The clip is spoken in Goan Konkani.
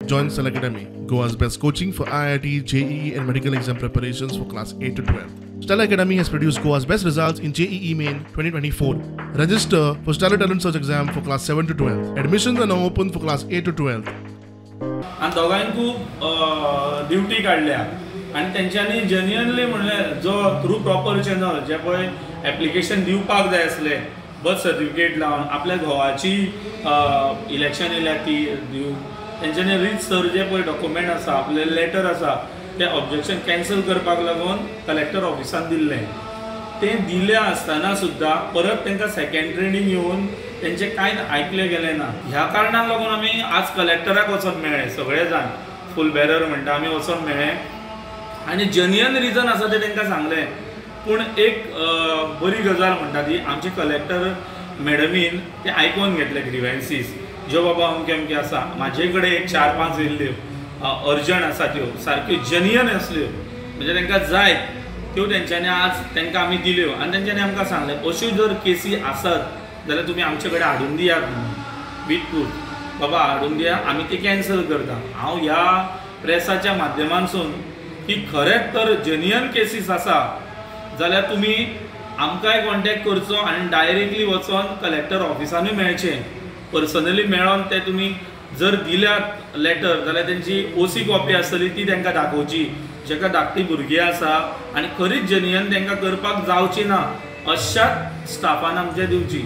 Join Stellar Academy, Goa's best coaching for IIT, JEE and medical exam preparations for class 8 to 12. Stellar Academy has produced Goa's best results in JEE Main 2024. Register for Stellar Talent Search exam for class 7 to 12. Admissions are now open for class 8 to 12. आनी दोगांयकूय ड्युटी काडल्या आनी तेंच्यांनी जेन्युअनली म्हणलें जो थ्रू प्रॉपर चॅनल जे पळय एप्लिकेशन दिवपाक जाय आसलें बर्थ सर्टिफिकेट लावन आपल्या घोवाची इलेक्शन येयल्या ती दिवन तेंच्यांनी रीत सर जे पळय डॉक्युमेंट आसा आपलें लेटर आसा तें ऑब्जेक्शन कॅन्सल करपाक लागून कलेक्टर ऑफिसान दिल्लें. तें दिलें आसतना सुद्दां परत तांकां सेकेंड ट्रेनींग येवन तेंचें कांय आयकलें गेलें ना. ह्या कारणाक लागून आमी आज कलेक्टराक वचोन मेळ्ळे सगळे जाण फूल बॅरर म्हणटा आमी वचोन मेळ्ळे आनी जेन्युअन रिजन आसा तें तांकां सांगलें. पूण एक बरी गजाल म्हणटा ती आमचे कलेक्टर मॅडमीन तें आयकोन घेतलें ग्रिवेन्सीस ज्यो बाबा अमकें अमकें आसा. म्हाजे कडेन एक 4-5 येयल्ल्यो अर्जंट आसा त्यो सारक्यो जेन्युअन आसल्यो म्हणजे तांकां जाय त्यो तेंच्यांनी आज तांकां आमी दिल्यो आनी तेंच्यांनी आमकां सांगलें अश्यो जर केसी आसत जाल्यार तुमी आमचे कडेन हाडून दियात म्हणून वीथ प्रूफ बाबा हाडून दिया आमी ते कॅन्सल करता. हांव ह्या प्रेसाच्या माध्यमांतसून की खरेंच तर जेन्युअन केसीस आसा जाल्यार तुमी आमकांय कॉन्टेक्ट करचो आनी डायरेक्टली वचोन कलेक्टर ऑफिसानूय मेळचें पर्सनली मेळोन ते तुमी जर दिल्यात लेटर जाल्यार तेंची ओसी कॉपी आसतली ती तांकां दाखोवची जेका धाकटी भुरगीं आसा आनी खरीच जेन्युअन तांकां करपाक जावची ना अशाच स्टाफान आमच्या दिवची.